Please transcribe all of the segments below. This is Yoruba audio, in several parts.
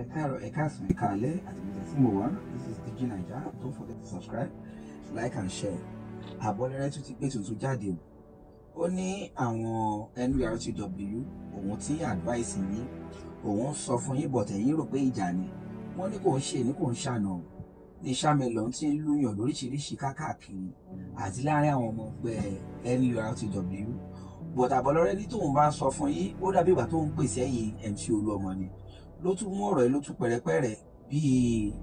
Ẹ káàárọ̀, ẹ káàsán, ẹ káalẹ́ àti ibi tí mo wà. This is DG Naija. Don't forget to subscribe, like and share. Àbọ̀lọ́rẹ́ tún ti gbé tuntun jáde o. Ó ní àwọn NURTW òun tí advice yín, òun sọ fún yín, but ẹ̀yin rò pé ìjà ni. Wọ́n ní kò ń ṣe ní kò ń ṣàna o ní Ṣàmẹlọ tí ń lùyàn lóríṣiríṣi káàkiri àti láàrin àwọn ọmọ ẹgbẹ́ NURTW, but Àbọ̀lọ́rẹ́ ní tóun bá ń sọ fún yín, ó dàbí ìgbà tóun pèsè ẹ̀yìn MC Olúọmọ ni. Ló tún mú ọ̀rọ̀ yìí, ló tún pẹ̀rẹ̀pẹ̀rẹ̀ bíi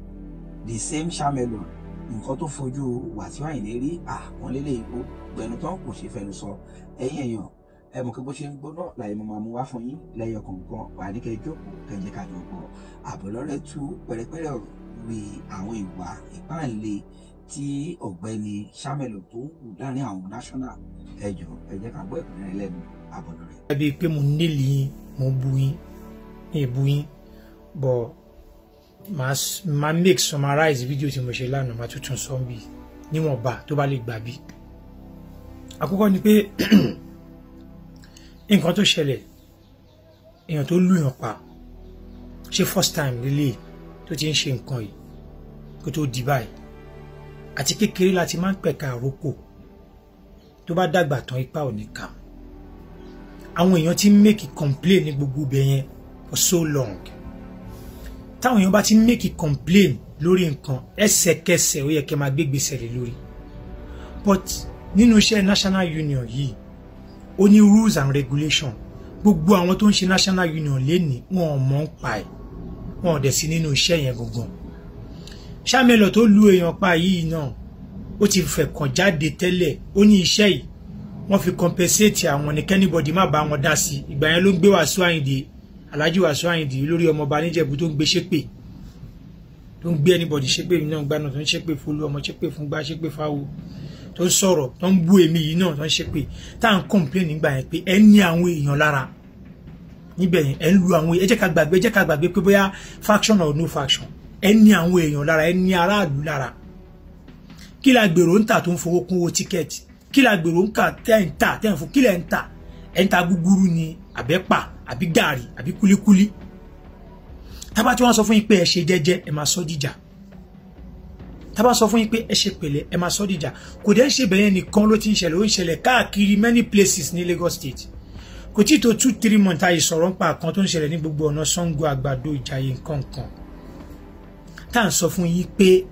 the same Ṣàmẹlọ, nǹkan tó fojú Wàsíù Àyìndé rí àwọn lélẹ̀ ó gbẹnu tán, kò ṣe fẹnu sọ. Ẹ̀yin èèyàn, ẹ mọ̀ pé bó ṣe ń gbóná láyé, mo máa mú wá fún yín lẹ́yọ kọ̀ọ̀kan. Wà ní kẹ́ jókòó, kẹ́ jẹ́ ká jọ gbọ́. Àbọ̀lọ́rẹ́ tú pẹ̀rẹ̀pẹ̀rẹ̀ ọ̀rọ̀ lórí àwọn ìwà ìpáǹle tí ọ̀gbẹ́ni Ṣàmẹlọ tó ń hù láàrin àwọn national. Ẹ jọ̀ọ́, ẹ jẹ́ ká gbọ́ ẹ̀kúnrẹ́rẹ́ lẹ́nu Àbọ̀lọ́rẹ́. Ẹbí pé mo nílì yín, mo bu yín ní ìbú yín, but màá make summarize video tí mo ṣe lánàá, màá tuntun sọ bí níwọ̀nba tó bá lè gbà bí. Àkọ́kọ́ ni pé nǹkan tó ṣẹlẹ̀, èèyàn tó lùyàn pa, ṣe first time lílé tó ti ń ṣe nǹkan yìí kó tó di báyìí? Àti kékeré láti máa ń pẹ̀ka àrókò, tó bá dàgbà tán, ipa ò ní ká. Àwọn èèyàn ti ń make complain ní gbogbo ibẹ̀ yẹn for so long. Táwọn èèyàn bá ti ń make complain lórí nǹkan, ẹsẹ̀kẹsẹ̀ ó yẹ kẹ́ máa gbégbèsè lé lórí. But nínú iṣẹ́ national union yìí, ó ní rules and regulation. Gbogbo àwọn tó ń ṣe national union lénìí, wọn ò mọ̀ ń pa ẹ̀, wọn ò dẹ̀ sí nínú iṣẹ́ yẹn gangan. Ṣàmẹlọ tó lu èèyàn pa yìí náà, ó ti fẹ̀ kàn jáde tẹ́lẹ̀, ó ní iṣẹ́ yìí wọ́n fi compensate àwọn ní kí anybody má bá wọn dá sí. Ìgbà yẹn ló ń gbé Wàsíù Àyìndé, Alhaji Wàsíù Àyìndé, lórí ọmọọba Níjẹ̀bú, tó ń gbé ṣépè, tó ń gbé anybody ṣépè mi náà gbá náà, tó ń ṣépè fún olú ọmọ, ṣépè fún gbá, ṣépè fáwo, tó ń sọ̀rọ̀, tó ń bú èmi yìí náà, tó ń ṣépè, tá à ń complain nígbà yẹn pé ẹ ní àwọn èèyàn lára níbẹ̀ yẹn, ẹ ń lu àwọn. Ẹ jẹ́ ká gbàgbé, ẹ jẹ́ ká gbàgbé pé bóyá faction or no faction, ẹ ní àwọn èèyàn lára, ẹ ní aráàlú lára. Kí la gbèrò ń tà tó ń fowó kún owó ticket? Kí la gbèrò ń kà tẹ́ ń tà, tẹ́ ń fún? Kí lẹ̀ ń tà? Ẹ̀ ń ta gúgúrú ni, àbẹ́pà, àbí gàrí, àbí kúlíkúlí? Tábà tí wọ́n sọ fún yín pé ẹ ṣe jẹ́jẹ́, ẹ máa sọ dìjà. Tábà sọ fún yín pé ẹ ṣe pẹ̀lẹ́, ẹ máa sọ dìjà. Kò dẹ́ ń ṣe bẹ̀yẹn nìkan ló ti ń ṣẹlẹ̀, ó ń ṣẹlẹ̀ káàkiri many places ní Lagos State. Kò tí tó 2-3 months àyè sọ̀rọ̀ ń pa kan tó ń ṣẹlẹ̀ ní gbogbo ọ̀nà Ṣàngó, Àgbàdo, Ìjàyè, nǹkan kan tá à ń sọ fún yín pé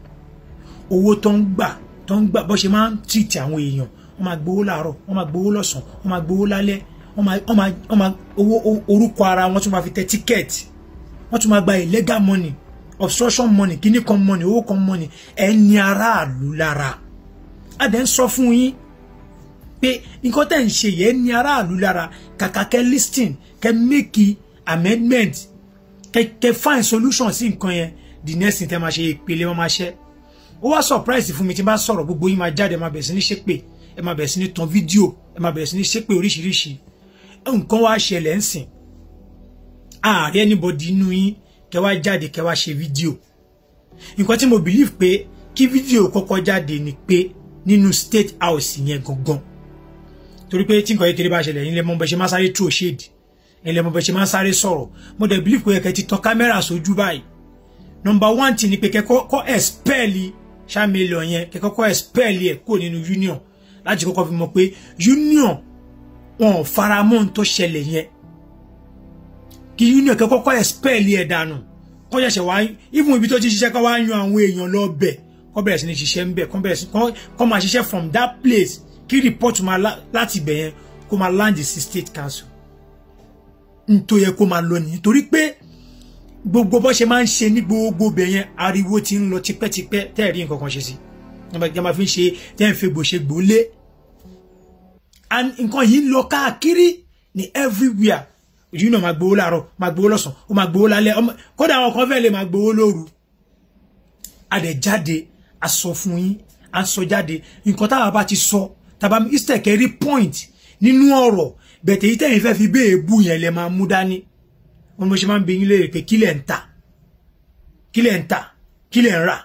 owó tó ń gbà, bó ṣe máa ń treat àwọn èèyàn, wọ́n máa gbowó láàárọ̀, wọ́n máa gbowó lọ́sàn-án, wọ́n máa gbowó lálẹ́, wọ́n máa owó orúkọ ara wọn tún máa fi tẹ ticket, wọ́n tún máa gba illegal money, obstruction money, kíní kan money, owó kan money. Ẹni aráàlú lára, a dẹ̀ ń sọ fún yín pé nǹkan tẹ̀ ń ṣe yẹn ní aráàlú lára. Kàkà kẹ́ listen, kẹ́ make amendment, kẹ́ find solution sí nǹkan yẹn, the next thing tẹ́ máa ṣe, ìpele wọn máa ṣẹ́. Ó wá surprise fún mi, tí n bá sọ̀rọ̀, gbogbo yín máa jáde, máa bẹ̀rẹ̀ sí ní ṣépè, ẹ máa bẹ̀rẹ̀ sí ní tan fídíò, ẹ máa bẹ̀rẹ̀ sí ní ṣépè oríṣiríṣi. Nǹkan wá ṣẹlẹ̀ ń sìn, ààrẹ anybody inú yín kẹ́ wá jáde, kẹ́ wá ṣe fídíò. Nǹkan tí mo believe pé kí fídíò kọ́kọ́ jáde ni pé nínú state house yẹn gangan, torí pé tí nǹkan kékeré bá ṣẹlẹ̀, yín lẹ mọ̀ bẹ́ ṣe máa sáré throw shade, yín lẹ mọ̀ bẹ́ ṣe máa sáré sọ̀rọ̀. Mo dẹ̀ believe pé kẹ́ ti tan kámẹ́rà sójú báyìí. Number one thing ni pé kẹ́ kọ́kọ́ expel Ṣàmẹlọ yẹn, kẹ́ kọ́kọ́ expel ẹ̀ kúrò nínú union, láti kọ́kọ́ fi mọ̀ pé union wọn ò fara mọ́ ohun tó ṣẹlẹ̀ yẹn. Kí union kẹ́ kọ́kọ́ expel ẹ̀ dànù, kọ́ ṣẹ̀ṣẹ̀ wá even ibi tó ti ṣiṣẹ́, kọ́ wá yan àwọn èèyàn lọ bẹ̀, kọ́ bẹ̀rẹ̀ sí ní ṣiṣẹ́ ń bẹ̀, kọ́ bẹ̀rẹ̀ sí kọ́ máa ṣiṣẹ́ from that place, kí report máa láti ibẹ̀ yẹn kó máa land sí state council. N tó yẹ kó máa lọ nìyí, torí pé gbogbo bó ṣe máa ń ṣe ní gbogbo ibẹ̀ yẹn, ariwo ti ń lọ tipẹ́tipẹ́, tẹ́ẹ̀rí nǹkan kan ṣe sí ẹ máa fi ń ṣe, tẹ́ ń fi gbò ṣe gbòólé. And nǹkan yìí ń lọ káàkiri ní everywhere. Ojú náà máa gbowó láàárọ̀, máa gbowó lọ́sàn, ó máa gbowó lálẹ́, kódà àwọn kan fẹ́ lè máa gbowó lóru. A dẹ̀ jáde, a sọ fún yín, a sọ jáde. Nǹkan táwa bá ti sọ, tàbá instead kẹ́ rí point nínú ọ̀rọ̀ bẹ̀tẹ̀ yìí, tẹ̀yìn fẹ́ fi bẹ́ẹ̀ bú yẹn lẹ máa mú dání. Wọn mo ṣe máa ń bi yín léèrè pé kí lẹ̀ ń tà, kí lẹ̀ ń tà, kí lẹ̀ ń rà?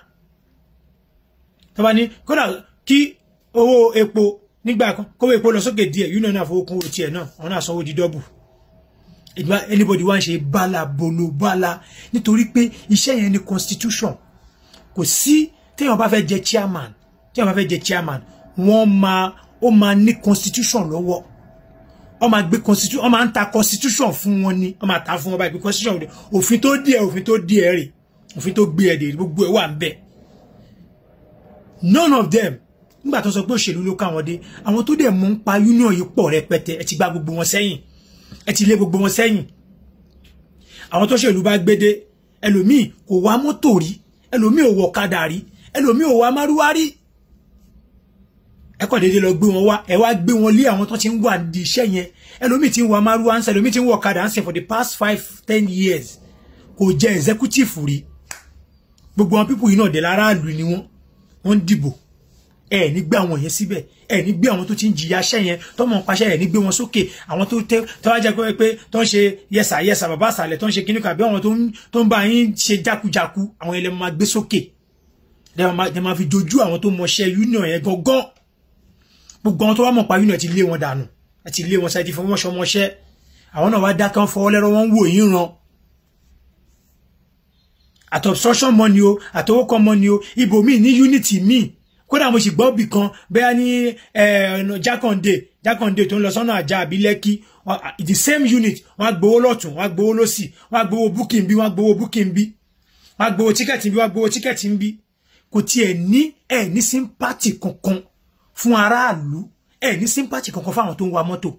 Tọ́ba ní kódà kí owó epo nígbà kan, kówó epo lọ sókè díẹ̀, yìí náà fowó kún owó tiẹ̀ náà, àwọn náà sanwó di double. Anybody wá ń ṣe bala bolo bala nítorí pé iṣẹ́ yẹn ni constitution. Kò sí téèyàn bá fẹ́ jẹ chairman, téèyàn bá fẹ́ jẹ chairman, wọ́n máa ó máa ní constitution lọ́wọ́. Wọ́n máa gbé constitution, wọ́n máa ń ta constitution fún wọn ni, wọ́n máa ta fún wọn báyìí pé constitution òfin tó dí ẹ, òfin tó dí ẹ rè, òfin tó gbé ẹ dè, gbogbo ẹ wà ń bẹ̀. None of them nígbà tó sọ pé òṣèlú ló káwọn dé, àwọn tó dẹ̀ mú ń pa union yìí pọ̀ rẹpẹtẹ, ẹ ti gba gbogbo wọn sẹ́yìn, ẹ ti lé gbogbo wọn sẹ́yìn. Àwọn tó ṣèlú bá gbé dé, ẹlòmíì kò wá mọ́tò rí, ẹlòmíì ò wọ ọ̀kadà rí, ẹlòmíì ò wá márúwá rí. Ẹ kàn déédéé lọ gbé wọn wá, ẹ wá gbé wọn lé àwọn tó ti ń wà ní iṣẹ́ yẹn. Ẹlòmíì ti ń wá márúwá ń sẹ, ẹlòmíì ti ń wọ ọ̀kadà ń sẹ for the past 5-10 years, kò jẹ́ executive rí. Gbogbo àwọn pípù yìí náà dẹ̀ láràlú ni wọ́n, wọ́n ń dìbò. Ẹ ní gbé àwọn yẹn síbẹ̀, ẹ ní gbé àwọn tó ti ń jìyà iṣẹ́ yẹn, tó mọ̀ ń paṣẹ, ẹ ní gbé wọn sókè. Àwọn tó tẹ tó wá jẹ́ pé tó ń ṣe yẹsà yẹsà bàbá àsàlẹ̀, tó ń ṣe kíní kan, àbí àwọn tó ń bá yín ṣe jákujáku, àwọn yẹn lè máa gbé sókè, lè máa fi dojú àwọn tó mọṣẹ́ union yẹn gangan. Gbogbo àwọn tó wá mọ̀ pa union ti lé wọn dànù, ẹ ti lé wọn sáyé, ti fọwọ́ ṣọmọṣẹ́. Àwọn náà wá dákẹ́, wọn fọwọ́ lẹ́rọ, wọn ń wò yín ran. Àti obstruction money o, àtọwọ́kọ money o, ibòmíì ní unity míì. Kódà mo sì gbọ́ bì kan bẹ́ẹ̀ ní Jákàndé, Jákàndé tó ń lọ sọ́nà Àjà àbí Lẹ́kí, the same unit, wọ́n á gbowó lọ́tún, wọ́n á gbowó lọ́sì, wọ́n á gbowó booking bí, wọ́n á gbowó booking bí, wọ́n á gbowó tíkẹ́ẹ̀tì bí, wọ́n á gbowó tíkẹ́ẹ̀tì bí. Kò tiẹ̀ ní ẹ̀ ní sympathy kankan fún aráàlú, ẹ̀ ní sympathy kankan fún àwọn tó ń wa mọ́tò.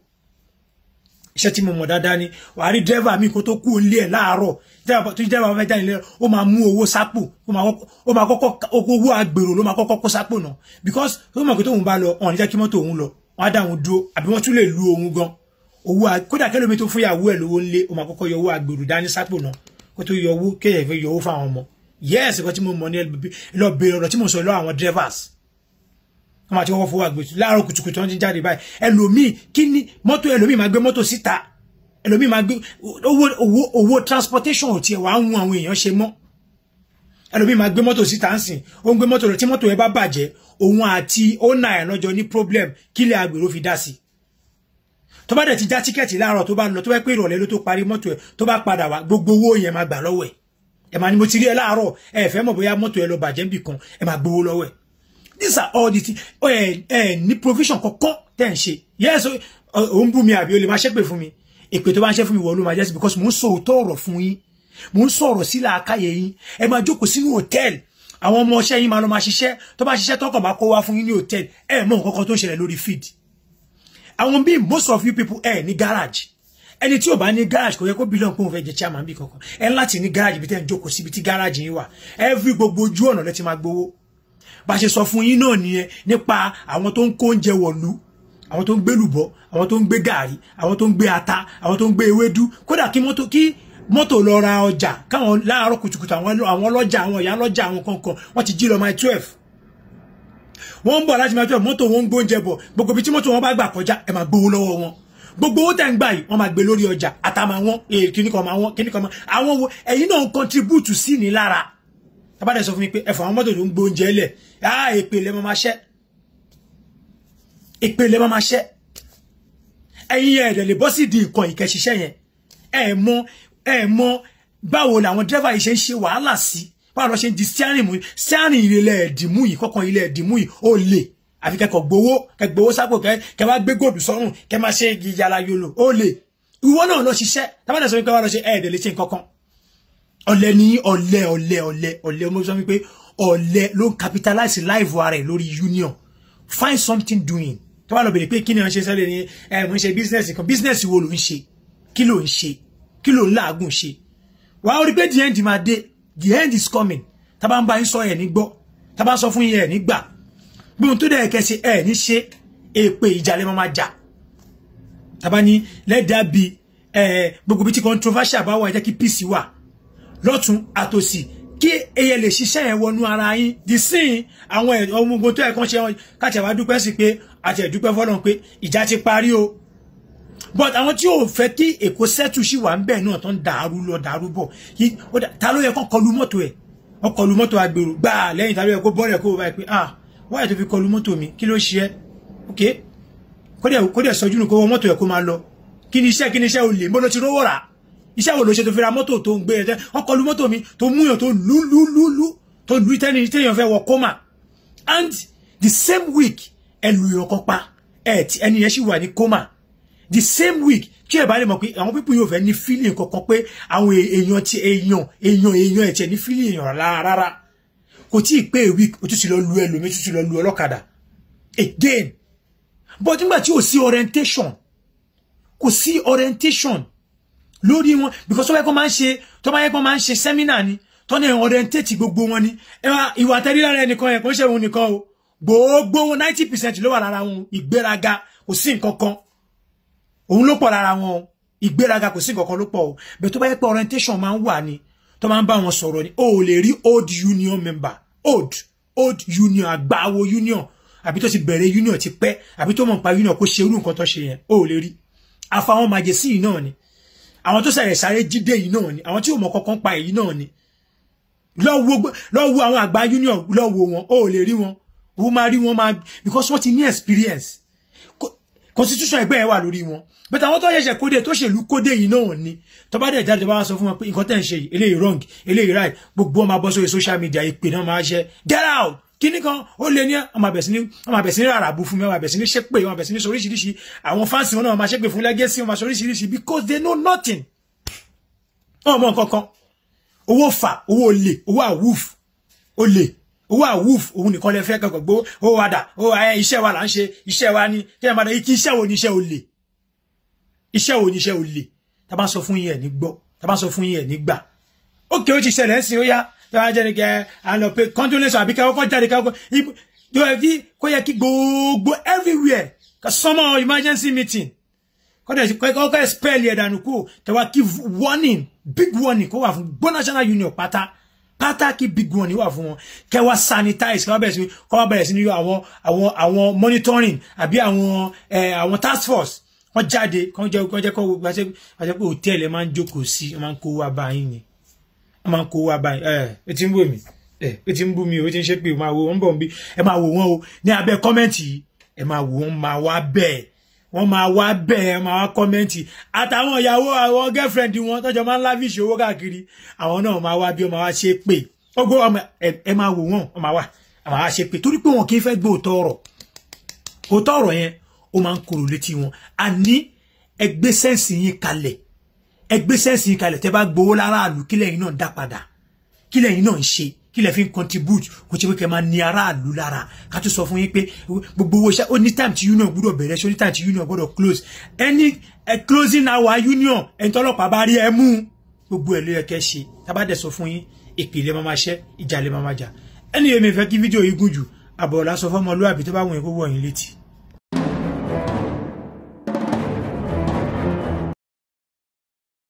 Iṣẹ́ tí mo mọ̀ dáadáa ni, wàá rí dírẹ́fà mi kó tó kú ilé ẹ̀ láàárọ̀, tó dírẹ́fà fẹ́ jáde lẹ́rọ, ó máa mú owó sápò, ó máa kọ́kọ́ owó agbèrò ló máa kọ́kọ́ kó sápò náà, because ó mọ̀ pé tóun bá lọ, ọ̀n ní jẹ́ kí mọ́tò òun lọ, wọ́n á dá òun dúró, àbí wọ́n tún lè lu òun gan. Owó kódà kẹ́lómi tó fún ìyàwó ẹ̀ lówó ńlé, ó máa kọ́kọ́ yọ owó agbèrò dání sápò náà kó tó yọ owó kéèyàn fẹ́ yọ owó fáwọn ọmọ. Yes, nǹkan tí mo mọ̀ ní lọ bèrè ọ̀rọ̀ tí mo sọ lọ àwọn drivers, wọ́n máa ti kọ́kọ́ fowó àgbètù láàárọ̀ kùtùkùtù wọ́n ti jáde báyìí. Ẹlòmíì kí ni mọ́tò, ẹlòmíì máa gbé mọ́tò síta, ẹlòmíì máa gbé owó owó owó transportation ò tiẹ̀ wá ń hun àwọn èèyàn ṣe mọ́. Ẹlòmíì máa gbé mọ́tò síta ń sìn, ó ń gbé mọ́tò lọ, tí mọ́tò yẹn bá bàjẹ́, òun àti owner ẹ̀ lọ́jọ́ ní problem, kílẹ̀ agbèrò fi dá sí. Tó bá dẹ̀ ti já tíkẹ́ẹ̀tì láàárọ̀ tó bá lọ, tó bá pé ìrọ̀lẹ́ ló tó parí mọ́tò ẹ̀, tó bá padà wá, gbogbo owó yẹn máa gbà lọ́wọ́ ẹ̀. Ẹ̀ máa ní mo ti rí ẹ láàárọ̀, ẹ fẹ́ mọ̀ bóyá mọ́tò ẹ lọ bàjẹ́ níbì kan, ẹ máa gbowó lọ́wọ́ ẹ̀. These are all the things. Ní provision kankan tẹ́ ń ṣe. Yes, ó ń bú mi àbí o lè máa ṣépè fún mi. Èpè tó bá ń ṣe fún mi wọ̀ ló máa jẹ́ sí, because mò ń sọ òótọ́ ọ̀rọ̀ fún yín. Mò ń sọ̀rọ̀ sí làákàyè yín. Ẹ máa jókòó sínú hòtẹ́ẹ̀lì. Àwọn ọmọ ọṣẹ́ yín máa lọ máa ṣiṣẹ́. Tó bá ṣiṣẹ́ tọkàn bá kó wá fún yín ní hòtẹ́ẹ̀lì. Ẹ mọ nǹkan kan tó ń ṣẹlẹ̀ lórí feed. Àwọn bíi most of you people ẹ ní garage. Ẹni tí ò bá ní garage kò yẹ kó bílíọ̀nù pé òun fẹ́ jẹ chairman bí kankan. Ẹ láti ní garage ibi tẹ́ ń jókòó síbi tí garage yín wà. Every gbogbo ojú ọ̀nà lẹ ti máa gbowó. Bá ṣe sọ fún yín náà nìyẹn nípa àwọn tó ń kó oúnjẹ wọ̀lú, àwọn tó ń gbé lùbọ́, àwọn tó ń gbé gàrí, àwọn tó ń gbé ata, àwọn tó ń gbé ewédú. Kódà kí mọ́tò lọ ra ọjà káwọn láàárọ̀ kùtùkùtù, àwọn ọlọ́jà, àwọn ìyá ọlọ́jà, àwọn kankan, wọ́n ti jí lọ mile 12. Wọ́n ń bọ̀ láti mile 12, mọ́tò wọn ń gbóúnjẹ bọ̀. Gbogbo ibi tí mọ́tò wọn bá gbà kọjá, ẹ máa gbowó lọ́wọ́ wọn. Gbogbo owó tẹ̀ ń gbà yìí, wọ́n máa gbé lórí ọjà, ata máa wọ́n, kíní kan máa wọ́n, kíní kan máa àwọn wo ẹ̀yin náà ń contribute sí ní lára. Tábàdẹ̀ sọ fún mi pé ẹ̀fọ́ àwọn mọ́tò tó ń gbóúnjẹ lẹ̀, á èpè lẹ́ máa ṣẹ́, èpè lẹ́ máa ṣẹ́. Ẹ̀yin ẹ̀rẹ̀ lè bọ́ sí di nǹkan ìkẹ́ṣiṣẹ́ yẹn. Ẹ mọ̀ báwo làwọn dírẹ́fà yìí ṣe ń ṣe wàhálà sí, báwo lọ ṣe ń di steering mú, steering ilẹ̀ ẹ̀dìmú yìí, kọ́kàn ilẹ̀ ẹ̀dìmú yìí ó lè. Àfi kẹ́kọ̀ọ́ gbowó, kẹ́ gbowó sápò, kẹ́ wá gbé gòdù sọ́rùn, kẹ́ máa ṣe yàrá yòlò, ó lè. Ìwọ náà lọ ṣiṣẹ́. Tábàdẹ̀ sọ fún mi pé wá lọ ṣe ẹ̀ẹ́dẹ̀ lè ṣe nǹkan kan. Ọ̀lẹ ni ọ̀lẹ ọ̀lẹ ọ̀lẹ ọ̀lẹ. Ọmọ sọ wípé ọ̀lẹ ló ń capitalize life ara ẹ̀ lórí union. Find something doing. Tó bá lọ bèrè pé kí ni wọ́n ṣe sẹ́lẹ̀ ni, ẹ mo ń ṣe business kan. Business wo ló ń ṣe? Kí ló ń ṣe? Kí ló ń làágùn ṣe? Wàá rí pé the end máa dé. The end is coming. Tá bá ń bá yín sọ ẹ̀ ní gbọ́. Tá bá ń sọ fún yín ẹ̀ ní gbà. Bí ohun tó dẹ̀ kẹ́ ṣe ẹ̀ ní ṣe, èpè ìjà lẹ́ máa jà. Tá bá ní let there be gbogbo bí tí controversial bá wà, ẹ jẹ́ kí peace wà lọ́tún àtòsì, kí ẹyẹ lè ṣiṣẹ́ yẹn wọnú ara yín. Di sín àwọn ọmọ ogun tó ẹ̀kan ṣe wọn káàtì àwa dúpẹ́ sí pé àti ẹ̀dúpẹ́ fọ́lọ́run pé ìjà ti parí o. But àwọn tí ò fẹ́ kí Èkó sẹ́tù sì wà ń bẹ̀ náà tó ń dàrú lọ dàrú bọ̀. Ta ló yẹ kó kọlu mọ́tò ẹ̀? Wọ́n kọlu mọ́tò agbèrò gbà lẹ́yìn, ta ló yẹ kó bọ́ọ̀rẹ̀ kó báyìí pé ah wáyé tó fi kọlu mọ́tò mi, kí ló ṣe ẹ́? Ok, kó dẹ̀ sọjú nù kó wọ mọ́tò ẹ̀ kó máa lọ. Kí ni iṣẹ́, kí ni iṣẹ́ olè? Mo lọ ti rówó rà. Iṣẹ́ wo ló ṣe tó fi ra mọ́tò tó ń gbé ẹ̀? Wọ́n kọlu mọ́tò mi tó múyàn tó lú lú lú lú tó lú tẹ́ni téèyàn fẹ́ wọ coma. And the same week ẹ lu èèyàn kan pa, ẹ tí ẹni yẹn sì wà ní coma. The same week, tí ẹ bá lè mọ̀ pé àwọn people yóò fẹ́ ní feeling kankan pé àwọn èèyàn ti èèyàn èèyàn èèyàn ẹ̀ tiẹ̀ ní feeling èèyàn rárá rárá. Kò tí ì pé a week, o tún ti lọ lu ẹlòmíì, tún ti lọ lu ọlọ́kadà again. But nígbà tí ò sí orientation, kò sí orientation lórí wọn, because tó bá yẹ kó máa ń ṣe, tó bá yẹ kó máa ń ṣe seminar ni, tó ní orientate gbogbo wọn ni. Ìwà tẹ́rí lára ẹnìkan yẹn kò ń ṣe òun nìkan o, gbogbo wọn 90% ló wà lára wọn. Ìgbéraga, kò sí nǹkan kan, òun ló pọ̀ lára wọn. Ìgbéraga, kò sí nǹkan kan ló pọ̀ o. Bẹ́ẹ̀ tó bá yẹ pé orientation máa ń wà ní, tó máa ń bá wọn sọ̀rọ̀ ni, o ò lè rí old union member, old union, àgbáwo union, àbí tó ti bẹ̀rẹ̀ union ti pẹ́, àbí tó mọ̀ nípa union, kó ṣe irú nǹkan tó ṣe yẹn, o ò lè rí. Àfàwọn màjèsí yìí náà ni, àwọn tó ṣẹ̀rẹ̀ sáré jíde yìí náà ni, àwọn tí ò mọ̀ kankan pa èyí náà ni. Lọ wo àwọn àgbà union, lọ wo wọn, o ò lè rí wọn. O máa rí wọn máa, because wọ́n ti ní experience, constitution ẹgbẹ́ ẹ̀ wà lórí wọn. But àwọn tó ṣẹ̀ṣẹ̀ kóde, tó ṣèlú kóde yìí náà ni, tó bá dẹ̀ jáde, tó bá wá sọ fún wọn pé nǹkan tẹ̀ ń ṣe yìí, eléyìí wrong, eléyìí right, gbogbo wọn máa bọ́ sórí social media, ìpè náà máa ṣe, "Get out!" Kíní kan ó lé ní ọmọ àbẹ̀ sí ní ràràbù fún mi, ọmọ àbẹ̀ sí ní ṣépè, ọmọ àbẹ̀ sí ní sọ oríṣiríṣi. Àwọn fans wọn náà máa ṣépè fún legacy, wọn máa sọ oríṣiríṣi, because they know nothing. Wọn mọ nǹkan kan. Owó fà, owó olè, owó àwùf, olè, owó àwùf, òun nìkan lè fẹ́ kankan gbó. Ó wà dà ó, iṣẹ́ wa là ń ṣe, iṣẹ́ wa ni kí ẹ máa dá. Iṣẹ́ wo ni iṣẹ́ olè? Iṣẹ́ wo ni iṣẹ́ olè? Tá bá sọ fún yín, ẹ̀ ní gbọ́. Tá bá sọ fún yín, ẹ̀ ní gbà. Ókè, ó ti ṣẹlẹ̀ ń sìn, ó yá, tá bá jẹ́ ni kẹ́ à ń lọ pé condolence, àbí kẹ́ kọ́kọ́ jáde, kẹ́ kọ́kọ́ kó yẹ kí gbogbo everywhere ká summer emergency meeting, kọ́dẹ̀ kọ́kọ́ expel ẹ̀ dànù kó tẹ̀wá, kí warning, big warning kó wà fún gbọ́ national union pátá pátá, kí big warning wà fún wọn, kẹ́ wá sanitize, kẹ́ wá bẹ̀rẹ̀ sí ní àwọn monitoring àbí àwọn task force, wọ́n jáde, kọ́ jẹ́ kọ́ gbàṣẹ́ pé hòtẹ́ẹ̀lì ẹ̀ máa ń jókòó sí, wọ́n máa ń kó wá báyìí ni, wọ́n máa ń kó wá báyìí. Ẹ ti ń bò mí, ẹ ti ń bú mi, ó ti ń ṣe pé máa wo wọ́n bọ̀ ń bí. Ẹ máa wò wọ́n o ní abẹ́ comment yìí, ẹ máa wò wọ́n, máa wá bẹ́ẹ̀, wọ́n máa wá bẹ́ẹ̀, máa wá comment, àtàwọn ìyàwó, àwọn girlfriend wọn tọ́jọ́ máa ń lavish owó káàkiri, àwọn náà máa wá bí wọ́n máa wá ṣe pé ọgbọ́ ọmọ. Ẹ máa wò wọ́n, wọ́n máa wá, àwọn á ṣe pé torí pé wọn kì í fẹ́ gbọ́ òótọ́ ọ̀rọ̀. Òótọ́ ọ̀rọ̀ yẹn, ó máa ń korò létí wọn. Àní ẹ gbé sense yín kalẹ̀, ẹ gbé sense yín kalẹ̀. Tẹ́ bá gbowó láràlú, kí lẹ́yìn náà dá padà? Kí lẹ́yìn náà ń ṣe? Kí lẹ fi ń contribute? Kò ṣe pé kẹ́ máa ní aráàlú lára. Ká tó sọ fún yín pé gbogbo owó iṣẹ́ ó ní time tí union gbọ́dọ̀ bẹ̀rẹ̀ ṣe, ó ní time tí union gbọ́dọ̀ close, any closing hour union, ẹni tọ́lọ́pàá bá rí ẹ mú, gbogbo ẹ̀ ló yẹ kẹ́ ṣe. Tá bá dẹ̀ sọ fún yín, ìpìlẹ̀ máa máa ṣẹ́, ìjà lè máa máa jà. Ẹni èmi fẹ́ kí fídíò yìí gùn jù. Àbọ̀ lásọ fọmọlúwàbí, tó bá wùn yín kó wọ̀ yín létí.